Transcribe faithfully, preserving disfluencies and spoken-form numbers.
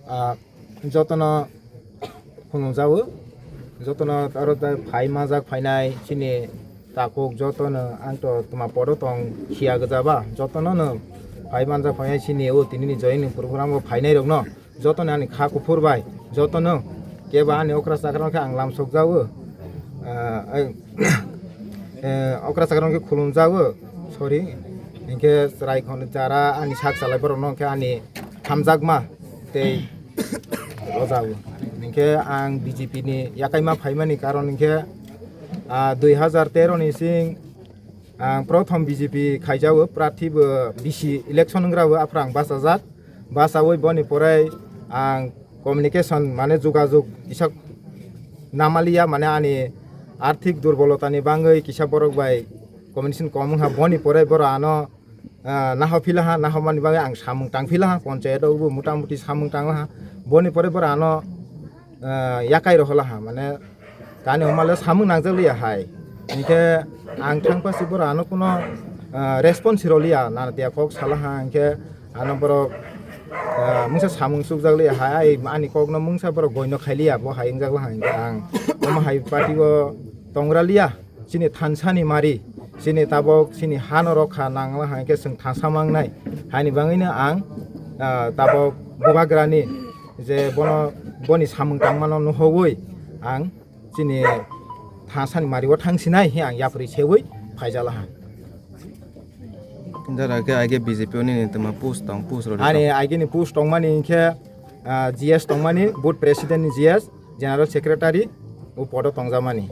Ah, jotono khulumjago, jotono aro phai manjak phainai chini takhuk jotono ang to tuma podo tong khiya gajaba jotono no phai manjak phainai chini o tinini joining program o phainai rokno jotono ani kha kuphur bai jotono keba ani okra chakra khe ang lamsok jago. Ah, eh, eh, okra chakra khe khulumjago, sorry, hinkhe chwrai khon jara ani sak salai borokno khe ani hamjakma tei rojao. Hinkhe ang B J P ni yakaima phaimani karon hinkhe, ah, dui hazar tero ni sing ang prothom B J P khaijago, prarthi bo bisi election wngwrabo aphra ang bachajak. Bachawi boni pore ang communication mane jogajog kisa namaliya, mane ani arthik durbolotani bangwi kisa borok bai communication kom wngkha, boni pore borok ano ah, naho philaha, naho mani bagwi ang samung tang philaha, ponchayat o bo mota moti samung tang laha. Boni pore borok ano, ah, yakai roholaha, mane kani homa le samung nangjak liya hai. Hinkhe ang thang pasi borok ano kuno, ah, response roliya, nana tiya kok salaha, hinkhe ano borok, ah, mungsa samung chukjak liya hai, ani kok no mungsa borok goino khailiya, bo hai wngjak laha, hinkhe ang omo hai party o tongra liya. Chini thansa ni mari, chini tabok chini hano rokha nangla hai khe chwng thansa mangnai. Haini bangwino ang, ah, tabok bubagrani je bono, boni samung tangmano nuhogwi ang chini thansa ni mari o thangsinai he ang yapri sewi phaijalaha. Jara khe aige B J P o nini tongma post tong, post rw di. Ani tong. Aige ni post tongmani hinkhe, ah, G S tongmani, booth president ni G S, general secretary, o podo tongjakmani.